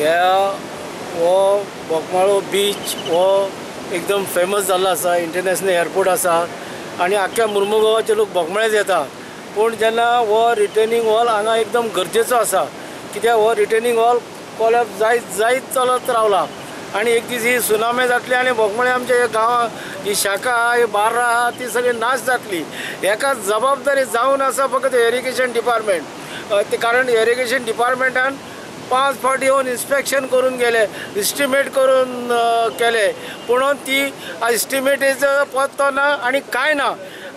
ह्या हो बोगमाळो बीच हो एकदम फेमस जाल्लो आसा, इंटरनॅशनल एअरपोर्ट आसा आनी आख्ख्या मुर्मुगांवाचे लोक बोगमाळ्याच येता. पूण जेन्ना हो रिटर्निंग वॉल हांगा एकदम गरजेचो आसा, कित्याक हो रिटर्निंग वॉल कोलॅप्स जायत जायत चलत रावला आनी एक दीस ही सुनामी जातली आनी बोगमाळे आमच्या गांवां ही शाखा आहा, ही बार्रां आहा, ती सगळी नाश जातली. हेका जबाबदारी जावन आसा फकत इरिगेशन डिपार्टमेंट. ते कारण इरिगेशन डिपार्टमेंटान 5 फावटी येवन इन्स्पेक्शन करून गेले, इस्टिमेट करून केले, पूण ती इस्टिमेटीचो पत्तो ना आनी कांय ना.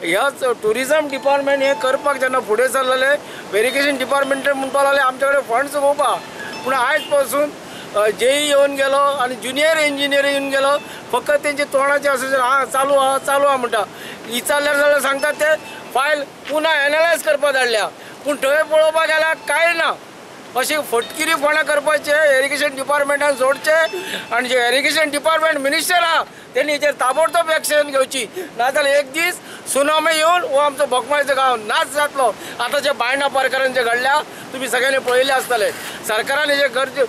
ह्याच ट्युरिजम डिपार्टमेंट हें करपाक जेन्ना फुडें सरलेलें, इरिगेशन डिपार्टमेंट म्हणपाक लागलें आमचे कडेन फंड्स घेवपा, पूण आयज पासून जेई येवन गेलो आनी ज्युनियर इंजिनियर येवन गेलो, फकत तेंचे तोंडाचें आसा आं चालू आहा चालू आहा म्हणटा. विचारल्यार जाल्यार सांगतात ते फायल पुन्हा एनालायज करपाक धाडल्या, पूण थंय पळोवपाक गेल्यार कांय ना. अशी फटकिरीपणां करपाचें इरिगेशन डिपार्टमेंटान सोडचें आनी जे इरिगेशन डिपार्टमेंट मिनिस्टर आहा तेणी हेचेर ताबडतोब एक्शन घेवची, नाजाल्यार एक दीस सुनामी येवन हो आमचो बोगमाळ्याचो गांव नाच जातलो. आतां जे बायणा पारकरान जे घडल्या तुमी सगळ्यांनी पळयलें आसतलें. सरकारान हेजे गरजे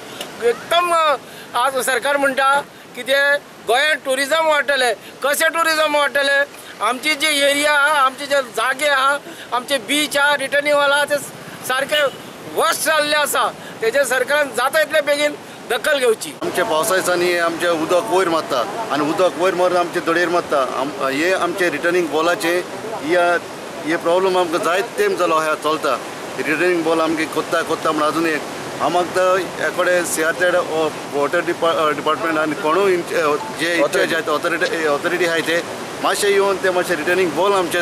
एकदम आज सरकार म्हणटा कितें गोंयांत ट्युरिजम वाडटलें. कशें ट्युरिजम वाडटलें? आमची जी एरिया आहा, आमचे जे जागे आहा, आमचे बीच आहा, रिटर्निंग वॉल आहा, ते सारके वर्स्ट जाल्ले आसा. तेजेर सरकारान जाता इतले बेगीन दखल घेवची. आमच्या पावसा दिसांनी आमचें उदक वयर मारता आनी उदक वयर मारून आमचे दडयेर मारता. हे आमचे रिटर्निंग वॉलाचे हे प्रॉब्लम आमकां जायत तेंप जालो आहा चलता. रिटर्निंग वॉल आमगे कोत्ता कोत्ता म्हण अजून एक आमकां ह्या कडेन C R Z water department आनी कोणूय जे इन्चार्ज आहात ऑथॉरिटी आहाय ते मातशें येवन ते मातशें रिटर्निंग वॉल आमचे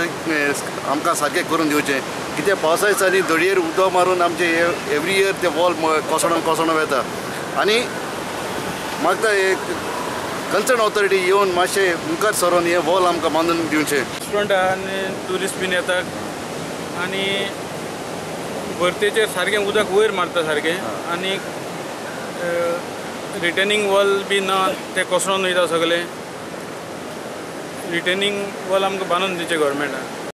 आमकां सारकें करून दिवचें. कित्याक पावसा दिसांनी दडयेर उदक मारून आमचे एवरी इयर ते वॉल कोसळोन कोसळोन वता आनी म्हाका एक कन्सर्न ऑथॉरिटी येवन मातशें मुखार सरोन हे वॉल आमकां बांदून दिवचें. रेस्टोरंट आहा आनी ट्युरिस्ट बीन येतात आनी भरतेचेर सारकें उदक वयर मारता सारकें आनी रिटर्निंग वॉल बी ना, तें कोसळोन वयता सगळें. रिटर्निंग वॉल आमकां बांदून दिवचें गव्हर्मेंटान.